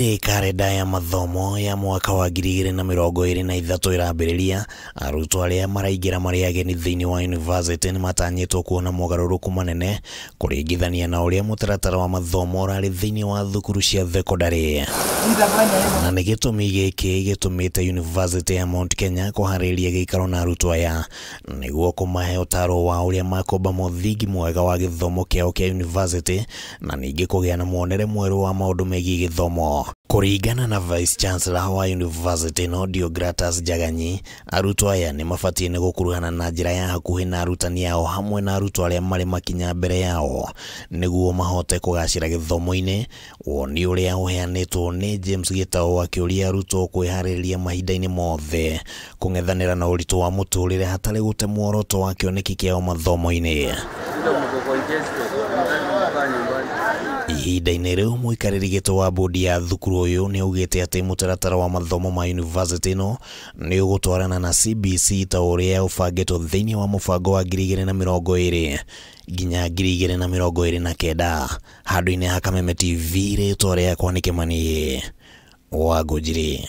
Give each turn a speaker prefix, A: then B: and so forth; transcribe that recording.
A: Rĩrĩ karenda ya mathomo ya mwaka wa 2023 ĩrambĩrĩria, arutwo arĩa maraingĩra marĩ ageni thĩinĩ wa yunivasĩtĩ nĩ matanyĩtwo kuona mogarũrũku manene kũringithania na ũrĩa mũtaratara wa mathomo ũrarĩ thĩinĩ wa thukuru cia thekondarĩ. Na nĩ gĩtũmi gĩkĩ gĩtũmĩte yunivasĩtĩ ya Mount Kenya kũharĩrĩria gĩikaro na arutwo aya nĩguo kũmahe ũtaaro wa ũrĩa makomba mũthingi mwega wa gĩthomo kĩao kĩa yunivasĩtĩ na ningĩ kũgĩa na muonere mwerũ wa maũndũ megiĩ gĩthomo. Kũringana na Vice Chancellor wa yunivasĩtĩ ĩno Deogratus Njaganyi, arutwo aya nĩ mabatiĩ nĩ gũkuruhana na njĩra ya hakuhĩ na arutani ao hamwe na arutwo arĩa marĩ makinya mbere yao nĩguo mahote kũgacĩra gĩthomo-inĩ. Woni ũrĩa ũheanĩtwo nĩ James Gĩtaũ akĩũria arutwo kwĩharĩrĩria mahinda-inĩ mothe kũng'ethanĩra na ũritũ wa mũtũrĩre hatarĩ gũte muoroto wa kĩoneki kĩao mathomo-inĩ. Ihinda-inĩ rĩu mũikarĩri gĩtĩ wa bodi ya thukuru ũyũ nĩ augĩte atĩ mũtaratara wa mathomo ma yunivasĩtĩ ĩno nĩ ũgũtwarana na CBC ta ũrĩa ũbangĩtwo thĩinĩ wa mũbango wa 2020 nginya 2029. Handũ-inĩ ha Kameme TV, rĩtwa rĩakwa nĩ Kĩmani wa Ngũnjiri.